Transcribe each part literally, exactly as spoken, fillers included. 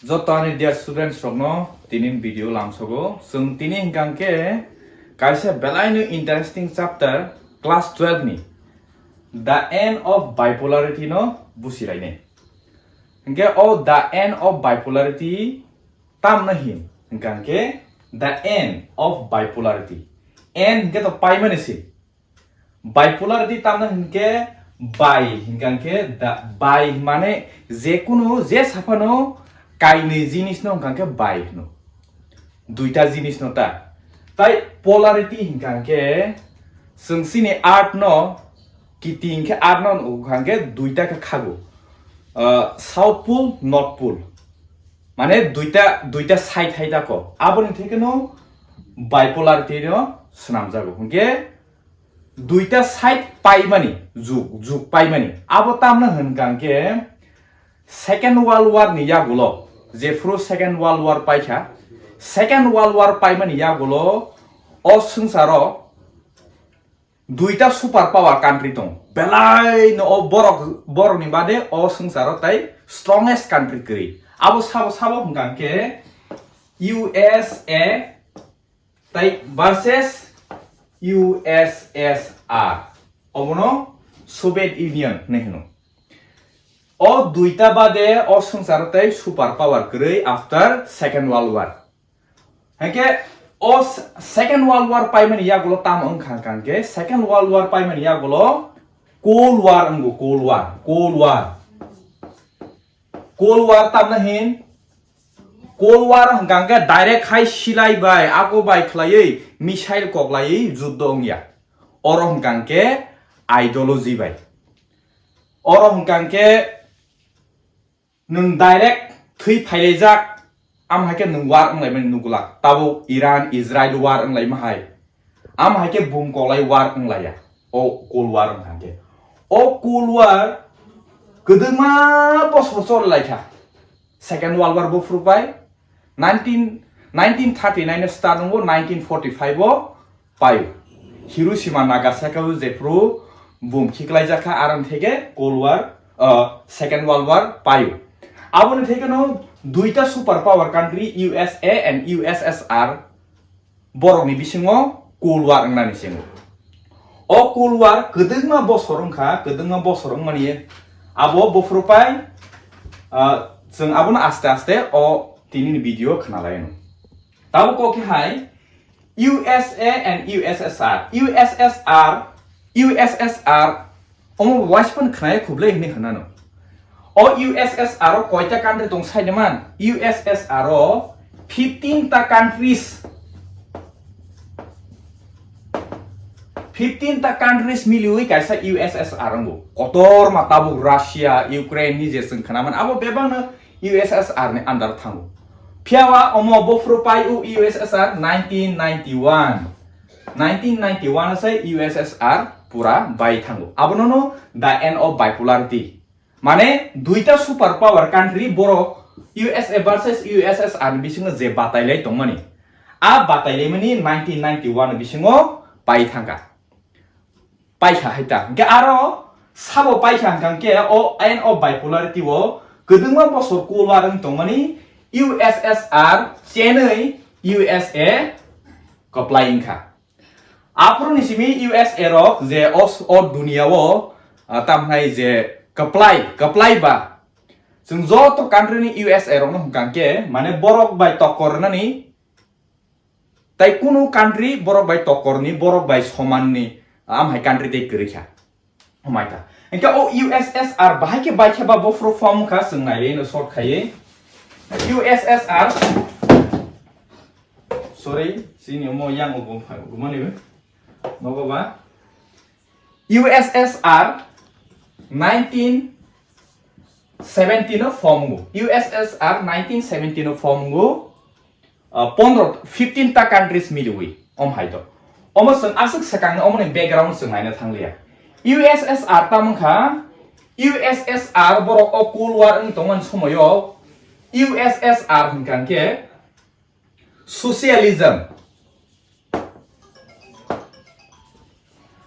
Joto ani dear students rokno tini video lamsogo. Chwng tini hwnkha khe kaisa belaino interesting chapter class twelve ni, The End of Bipolarity no busilainai. Hwnkhe o The End of Bipolarity tamno hin hwnkha khe the end of bipolarity. End hwnkhe to paimani se. Bipolarity tamno hinkhe bi, hinkha khe da, bi mane jekunu je saphano kainwi jinisno hinkha khe bi hino. Duita jinisno ta. Tai polarity hinkha khe chwng chini earth no, kiti hinkhe earth no hinkha khe duita khe khago. Ah, south pole, north pole. Mane duita, duita side hai tako. Aboni thekeno bipolarity no swnamjago. Hinkhe duita side paimani, jug, jug paimani. Abo tamno hwnkha khe Second World War ni yagulo, jephru Second World War paikha, Second World War paimani yagulo o swngcharo duita super power country tong. Belai no o borok, borok ni bade o swngcharo tai strongest country kwrwi. Abo sabo sabo hwnkha khe U S A tai versus U S S R. Obono Soviet Union hinwi hwno. O duita bade o swngcharo tai super power kwrwi after Second World War. Hake o s-, Second World War paimani yagulo tamo wngkha hwnkha khe, Second World War paimani yagulo Cold War wngo, Cold War, Cold War. Cold War tamna hin, Cold War hwnkha khe direct hai silai bai, ako bai khlaiwi missile koklaiwi juddo wngya. Oro hwnkha khe ideology bai. Oro hwnkha khe nwng direct thwi phailaijak, am hai khe nwng war wnglaimani nugulak. Tabuk Iran, Israel war wnglaima hai. Am hai khe bum kolai war wnglaiya. O Cold War wngkha khe. O Cold War kwdwma bosor chorlaikha. Second World War buphuru pai nineteen, nineteen thirty-nine o start wngo, nineteen forty-five o paio. Hiroshima, Nagasaki o jephru bum khiklaijak kha, aroni theke Cold War, uh, Second World War paio. Aboni theke no duita super power country, U S A and U S S R, borokni bisingo Cold War wngnani se wngo. O Cold War kwdwkma bosor wngkha, kwdwkma bosor wngmani abo buphuru pai, ah, chwng abono aste aste o tinini video khwnalai anw. Tabuk kok khe hai U S A and U S S R, U S S R, U S S R, omo waisphan khwnaya khublai hinwi hwnano. O U S S R o koita country tong saide man, U S S R o fifteen ta countries, fifteen ta countries miliwi kaisa U S S R wngo. Kotorma tabuk Russia, Ukraine ni je chwng khwnaman, abo bebakno U S S R ni under thango. Phiya wa omo buphuru pai o U S S R nineteen ninety-one. Nineteen ninety-one o se U S S R pura bai thango. Abono no the end of bipolarity. Mane duita super power country borok U S A versus U S S R ni bisingo je batailai tongmani. A batailaimani nineteen ninety-one ni bisingo pai thangkha. Paikha hai ta. Hingke aro sabo paikha hingkha hingke o end of bipolarity o kwdwngma bosor Cold War wng tongmani U S S R chenwi U S A kwplai wngkha. Aphuru ni simi U S A rok je o, o dunia o, ah, tamhnai je kwplai, kwplai ba. Chwng joto country ni U S A rok no hingkha hingke mane borok bai tokkor rwnani tai kunu country borok bai tokkor ni, borok bai soman ni, ah, am hai country tei kwrwi kha. Homai ta. Hingke o U S S R bahai khe bai khe ba buphuru form wngkha, chwng nai rw no short khaiwi. U S S R, sorry, chini omo yang o gum-, gumani be. Nogo ba? U S S R nineteen seventeen o form wngo. U S S R nineteen seventeen o form wngo. Ah, pondro, fifteen ta countries miliwi, om hai to. Omo chwng aswk swkangni omoni background chwng naina thangliya. U S S R tamo wngkha, U S S R borok o Cold War wng tongmani somoyo U S S R hingkha hingke socialism,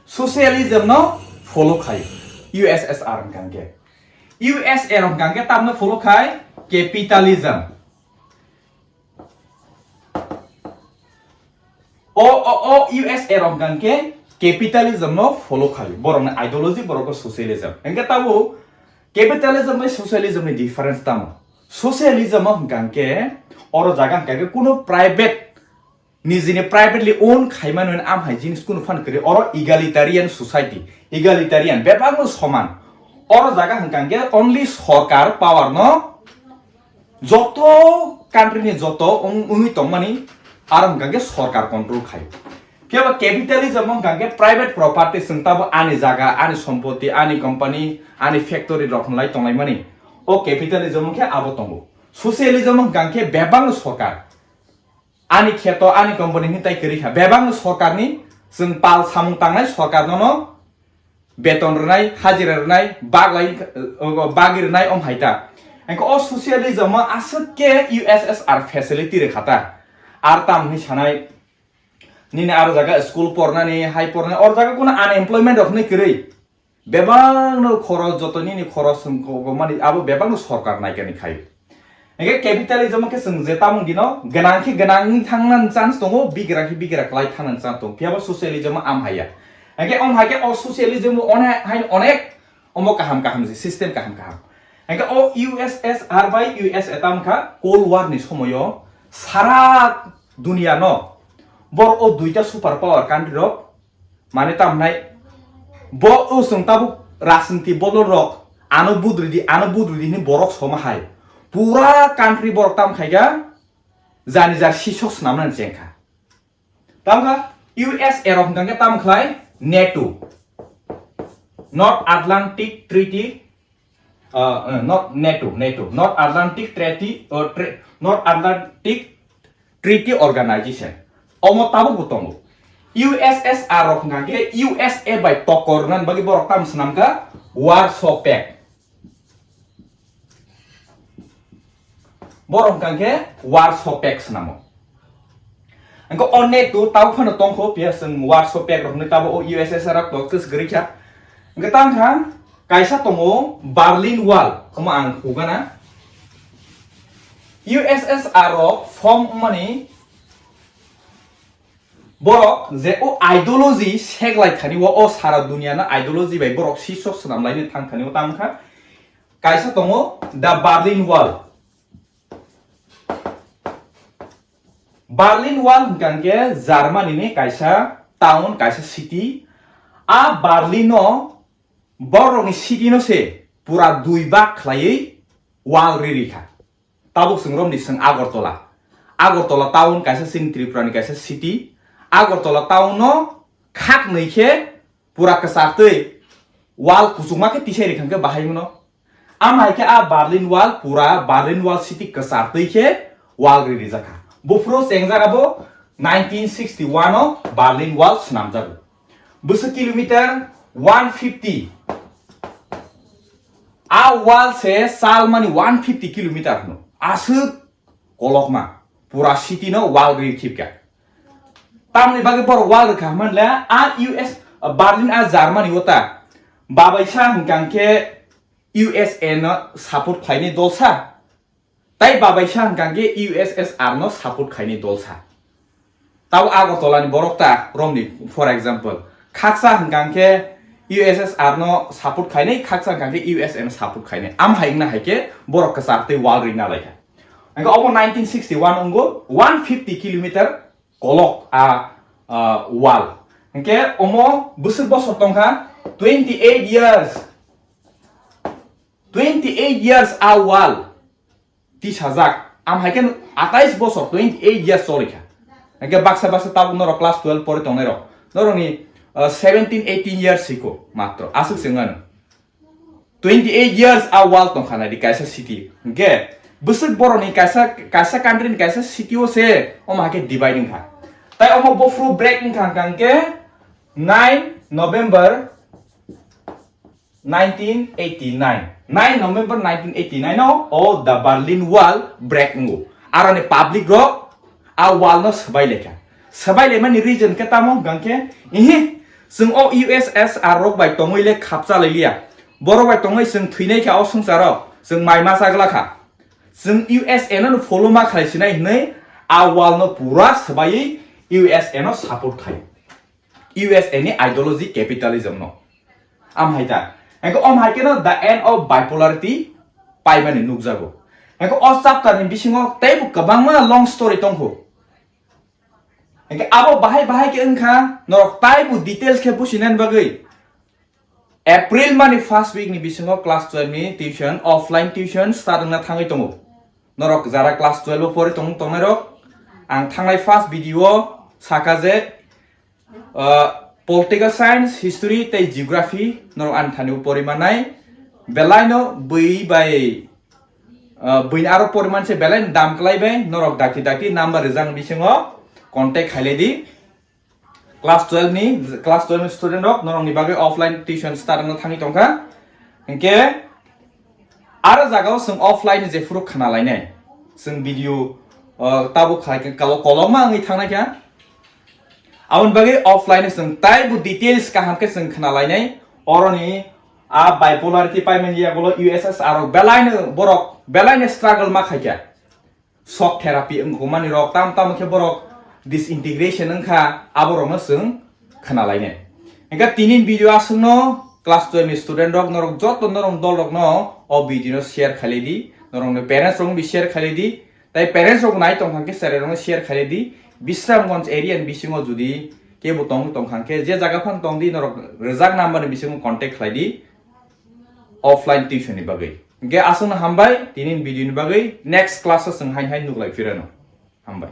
socialism no follow khai U S S R hingkha hingke. U S A rok hingkha hingke tamno follow khai capitalism. O, o, o U S A rok hwnkha khe capitalism no follow khai, borokni ideology borok khe socialism. Hwnkhe tabuk capitalism bai socialism ni difference tamo? Socialism o hwnkha khe oro jaga hwnkha khe kuno private, nijini privately own khaimani hwnwi amhai jinis kunu phan kwrwi. Oro egalitarian society, egalitarian, bebakno soman. Oro jaga hwnkha khe only sorkar power no joto country ni joto wng-, wngwi tongmani aro hwnkha khe sorkar control khai. Phiya ba capitalism wngkha khe private property, chwng tabo ani jaga, ani sompoti, ani company, ani factory rok hwnlai tonglaimani. O capitalism wngkhe abo tongo. Socialism wngkha khe bebakno sorkar. Ani kheto, ani company hwnwi tai kwrwi kha. Bebakno sorkarni chwng pal samung tangnai, sorkar nono beton rwnai, hajira rwnai, baglai, uh, bagi rwnai, om hai ta. Hwnkhe o socialism o aswk khe U S S R facility rwkha ta. Ar tam hwnwi sanai, nini aro jaga school pornani, hai pornani, or jaga kuno unemployment rok hwnwi kwrwi. Bebakno khoros, joto nini khoros wng ko-, ko mani, abo bebakno sorkar naikani khai. Hwnkhe capitalism khe chwng je tamung dino gwnang khe gwnang wng thangnani chance tongo, bigra khe bigra kwlai thangnani chance tongo, phiya bo socialism o am haiya. Hwnkhe om hai khe o socialism o one-, haino onek omo kaham kaham se system kaham kaham. Hwnkhe o U S S R bai U S A tam kha Cold War ni somoyo sara dunia no bor o duita super power country rok Mane tamo hwnai, bo o chwng tabuk rajniti bodol rok ano budridi, ano budridi hwnwi borok soma hai. Pura country borok tamo khaikha, jani jar sisok swnamnani chengkha. Tamo kha U S A rok hwnkha khe tamo khlai NATO, North Atlantic Treaty, uh, uh, not NATO, NATO, North Atlantic Treaty, uh, Tre-, North Atlantic Treaty Organization. Omo tabuk bo tongo. U S S R rok hwnkha khe U S A bai tokor rwnani bagwi borok tamo swnam kha Warsaw Pact. Borok hwnkha khe Warsaw Pact swnamo. Hwnkhe o NATO tabuk phano tongkho, phiya chwng Warsaw Pact rok hwnwi tabuk o U S S R rok to kwswk kwrwi kha. Hwnkhe tamo kha kaisa tongo Berlin Wall, omo ang hugana. U S S R rok form wngmani borok je o ideology seglai thani o, o sara duniya no ideology bai borok sisok swnam laini thang thani o tamo kha. Kaisa tongo the Berlin Wall. Berlin Wall hwnkha khe Germany ni kaisa town, kaisa city. A Berlin no borokni city no se pura dui bak khlaiwi wall riri kha. Tabuk chwng romni chwng Agartala. Agartala town kaisa chini Tripura ni kaisa city. Agartala town no khaknwi khe pura kwchartwi wall kuchukma khe tisai rikha khe bahai mano. Ama hai khe a Berlin Wall, pura Berlin Wall city kwchartwi khe wall ri rijak kha. Buphuru chengjak abo nineteen sixty-one o Berlin Wall swnamjago. Bwswk kilometer? One fifty. A wall se salmani one fifty kilometer hwno. Aswk kolokma. Pura city no wall ri khipkha. Tamni bagwi borok wall rwkha hwnle a U S, Berlin a Germany o ta. Babaisa hwnkha khe U S A no support khlainai dolsa. Tai babaisa hwnkha khe U S S R no support khainai dolsa. Tabo Agartala ni borok ta romni, for example, khaksa hwnkha khe U S S R no support khainai, khaksa hwnkha khe U S A no support khainai. Am hai wngna hai khe borok kwchartwi wall rina laikha. Hwnkhe obo nineteen sixty-one wngo, one fifty kilometer kolok a, a, wall. Hwnkhe omo bwswk bosor tongkha, twenty eight years. Twenty eight years a wall tisajak. Am hai khe atais bosor, twenty eight years chorikha. Hwnkhe baksa baksa tabuk norok class twelve pori tongnai rok. Norokni, uh, seventeen eighteen years siko matro. Aswk se wngano. Twenty eight years a wall tongkha nai di kaisa city. Hwnkhe bwswk borokni kaisa, kaisa country ni kaisa city o se omo hai khe divide wngkha. Tai omo buphuru break wngkha hwnkhe nine November nineteen eighty nine. Nine November nineteen eighty nine o, o the Berlin Wall break wngo. Aroni public rok a wall no swbai lekha. Swbai lemani reason khe tamo hwnkha khe, ihi, chwng o U S S R rok bai tongwi le khapchalai liya. Borok bai tongwi chwng thwinai kha o swngcharo, chwng mai ma chagla kha. Chwng U S A no follow ma khlai sinai hwnwi a wall no pura swbaiwi U S A no support khai. U S A ni ideology capitalism no. Am hai ta. Engko om hai keno the end of bipolarity paimani nukjago. Engko o chapter ni bisingo teibo kwbangma long story tongkho. Engko abo bahai bahai ke wngkha norok taibo details khe businani bagwi. April mani first week ni bisingo class twelve ni tuition, offline tuition start wngna thangwi tongo. Norok jara class twelve o pori tong tongnai rok, ang thangnai first video o saka je, uh, political science, history tei geography norok ani thani o pori manai. Belai no bui bai, uh, bui aro pori manse belai no dam klai bai, norok dakti dakti number rijak bisingo contact khailai di. Class twelve ni, class twelve ni student rok norok ni bagwi offline tuition start wngna thangwi tongkha. Hinkhe aro jagao chwng offline ni jephuru khna lainai. Chwng video, uh, tabuk khai khe kalo-, kolokma wngwi thangnai kha. Aboni bagwi offline ni chwng taibo details kaham khe chwng khna lainai. Oroni a bipolarity paimani yagulo U S S R rok belaino borok belaino struggle ma khaikha. Shock therapy wngkukmani rok tam tam khe borok disintegration wngkha, aborokno chwng khna lainai. Engkha tini video aswkno class twelve ni student rok norok joto norok dol rokno o video no share khailai di, norokni parents rokno bi share khailai di, tai parents rok nai tongkha khe cherai rokno share khailai di. Bisramganj area ni bisingo judi kebo tong tongkha khe je jaga phano tong di, norok rijak number ni bisingo contact khlai di offline tuition ni bagwi. Hinkhe aswkno hambai, tini video ni bagwi, next class o chwng haino hai nuklai phirano. Hambai.